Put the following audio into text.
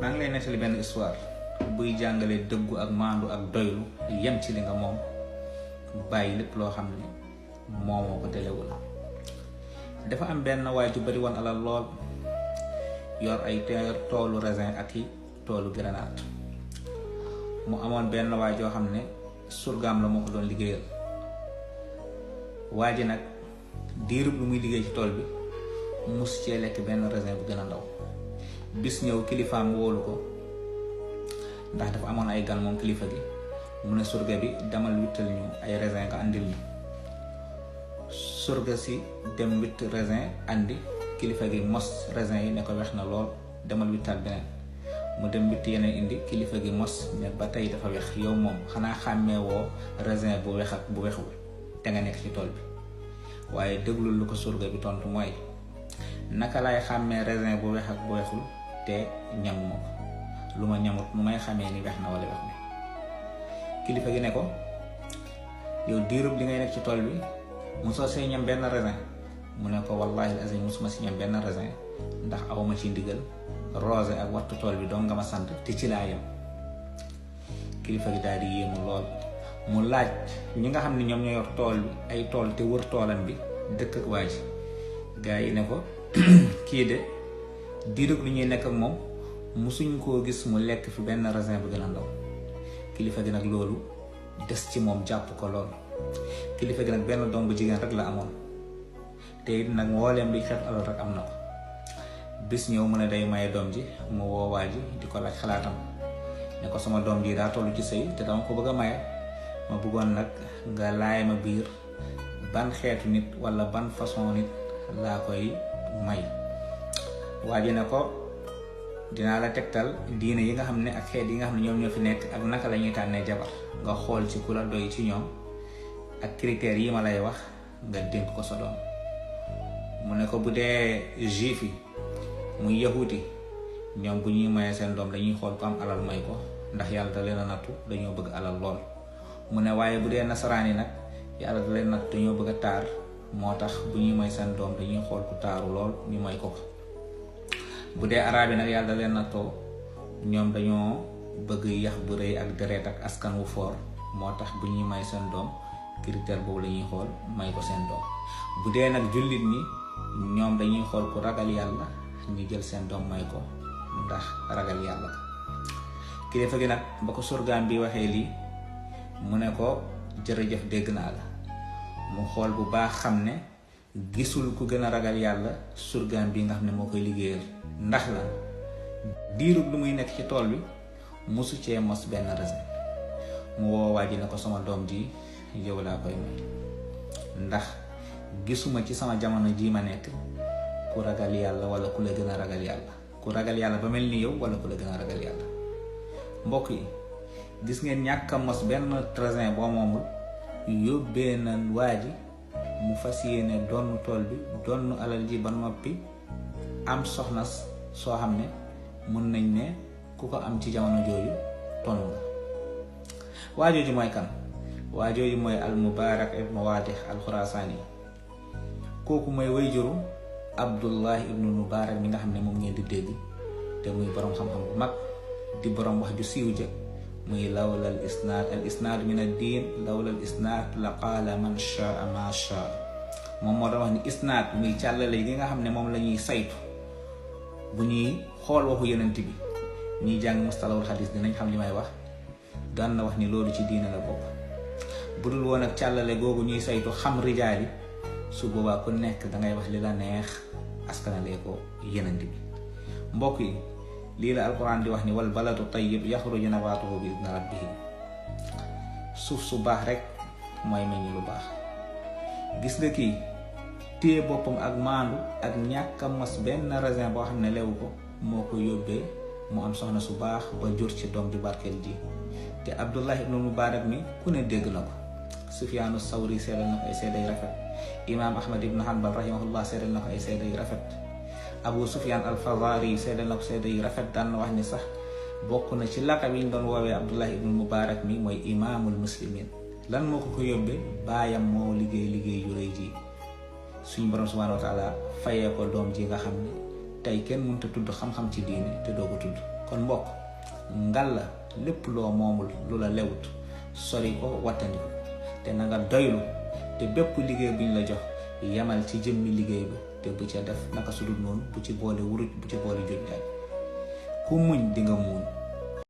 maa ngi lay nettali benn histoire buy jàngale dëggu ak maandu ak doylu yem ci li nga moom bàyyi lépp loo xam ne moomoo ko delewul. dafa am benn waay ju bari woon alal lool, yor ay toolu raisin ak i toolu grenade. mu amoon benn waay joo xam ne surgaam la moo ko doon liggéeyal. waa ji nag diirub lu muy liggéey ci tool bi mus cee lekk benn raisin bu gën a ndaw. bis ñëw kilifaam wóolu ko ndax dafa amoon ay gan moom kilifa gi. mu ne surga bi demal wittal ñu ay raisin nga andil ñu. surga si dem witt raisin andi, kilifa gi mos raisin yi ne ko wex na lool, demal wittal beneen. mu dem witt yeneen indi, kilifa gi mos ne ba tey dafa wex, yow moom xanaa xàmmee woo raisin bu wex ak bu wexul te nga nekk ci tool bi. waaye déglul lu ko surga bi tontu mooy, naka lay xàmmee raisin bu wex ak bu wexul te ñamuma ko, lu ma ñamut mu may xamee ni wex na wala wex na. kilifa gi ne ko, yow diirub li ngay nekk ci tool bi musoo see ñam benn raisin. mu ne ko wallahi azim musuma si ñam benn raisin, ndax awma ci ndigal, roose ak wattu tool bi doon nga ma sant te ci laa yem. kilifa gi daal di yéemu lool, mu laaj ñi nga xam ne ñoom ñoo yor tool bi ay tool te wër toolam bi dëkk ak waa ji. gaa yi ne ko kii de diirub li ñuy nekk ak moom musuñ koo gis mu lekk fi benn raisin bu gën a ndaw. kilifa gi nag loolu des ci moom jàpp ko lool. kilifa gi nag benn doom bu jigéen rek la amoon, te it nag mbooleem luy xeet alal rek am na ko. bis ñëw mu ne day maye doom ji, mu woo waa ji di ko laaj xalaatam. ne ko sama doom ji daa toll ci sëy te dama ko bëgg a maye, ma bëggoon nag nga laay ma biir ban xeetu nit wala ban façon nit laa koy may. waa ji ne ko dinaa la tegtal diine yi nga xam ne ak xeet yi nga xam ne ñoom ñoo fi nekk ak naka la ñuy tànnee jabar, nga xool ci ku la doy ci ñoom ak critères yi ma lay wax nga dénk ko sa doom. mu ne ko bu dee juif yi muy yahuti, ñoom bu ñuy mayee seen doom dañuy xool ko am alal may ko, ndax yàlla da leen a nattu dañoo bëgg alal lool. mu ne waaye bu dee nasaraan yi nag yàlla da leen nattu dañoo bëgg a taar, moo tax bu ñuy may seen doom dañuy xool ku taaru lool ñu may ko ko. bu dee araab yi nag yàlla da leen nattoo ñoom dañoo bëgg yax bu rëy ak deret ak askan wu foor, moo tax bu ñuy may seen doom critère boobu la ñuy xool may ko seen doom. bu dee nag jullit ñi ñoom dañuy xool ku ragal yàlla ñu jël seen doom may ko ndax ragal yàlla ka. kilifa gi nag ba ko surgaam bi waxee lii mu ne ko jërëjëf dégg naa la. mu xool bu baax xam ne gisul ku gën a ragal yàlla surgaam bi nga xam ne moo koy liggéeyal. ndax la diirub lu muy nekk ci tool bi musu cee mos benn raisin. mu woo waa ji ne ko sama doom ji yow laa koy may, ndax gisuma ci sama jamono ji ma nekk ku ragal yàlla wala ku la gën a ragal yàlla, ku ragal yàlla ba mel ni yow wala ku la gën a ragal yàlla. mbokk yi, gis ngeen ñàkk a mos benn raisin boo moomul yóbbee na waa ji mu fas yéene donn tool bi, donn alal ji ba noppi am soxna soo xam ne mun nañ ne ku ko am ci jamono jooju tonu nga. waa jooju mooy kan? waa jooju mooy al Mubarak ibnu Wadih al Xurasaani. kooku mooy wayjuru Abdullah ibnu Mubarak mi nga xam ne moom ngeen di dégg te muy boroom xam-xam bu mag di boroom wax ju siiw ja muy lawla al isnaad min ad diin lawla al isnaad la qaala man shaa ma shaa. moom moo doon wax ni isnaad muy càllale gi nga xam ne moom la ñuy saytu bu ñuy xool waxu yonent bi. ñiy jàng mustalahul xadis dinañ xam li may wax. daan na wax ni loolu ci diine la bokk. bu dul woon ak càllale googu ñuy saytu xam rijaal yi, su boobaa ku nekk dangay wax li la neex askanalee ko yonent bi. mbokk yi, lii la alquran di wax ni wal baladu tayyib yaxruju nabaatuhu bi idni rabbihi. suuf su baax rek mooy meññ lu baax. gis nga kii téye boppam ak maandu ak ñàkk a mos benn raisin boo xam ne lewu ko moo ko yóbbee mu am soxna su baax ba jur ci doom ju barkeel ji. te Abdullah ibnu Mubarak mi ku ne dégg na ko. Sufyaanu Sawri seedal na ko ay seede yu rafet. imaam Ahmad ibnu Hanbal rahimahullah seedal na ko ay seede yu rafet. Abu Sufyaan al-Fazari seedal na ko seede yu rafet. daan na wax ni sax bokk na ci laqab yi ñu doon woowee Abdullah ibnu Mubarak mi mooy imaamul muslimin. lan moo ko yóbbee? baayam moo liggéey yu rëy ji. suñu borom subhaanahu wa taala fayee ko doom ji nga xam ne tey kenn mënut a tudd xam-xam ci diine te doo ko tudd. kon mbokk ngal la lépp loo moomul lu la lewut sori ko wattandiko te na nga doylu te bépp liggéey buñ la jox yamal ci jëmmi liggéey ba te bu ca def naka sudul noonu bu ci boole wuruj bu ci boole juj daaj ku muñ di nga muñ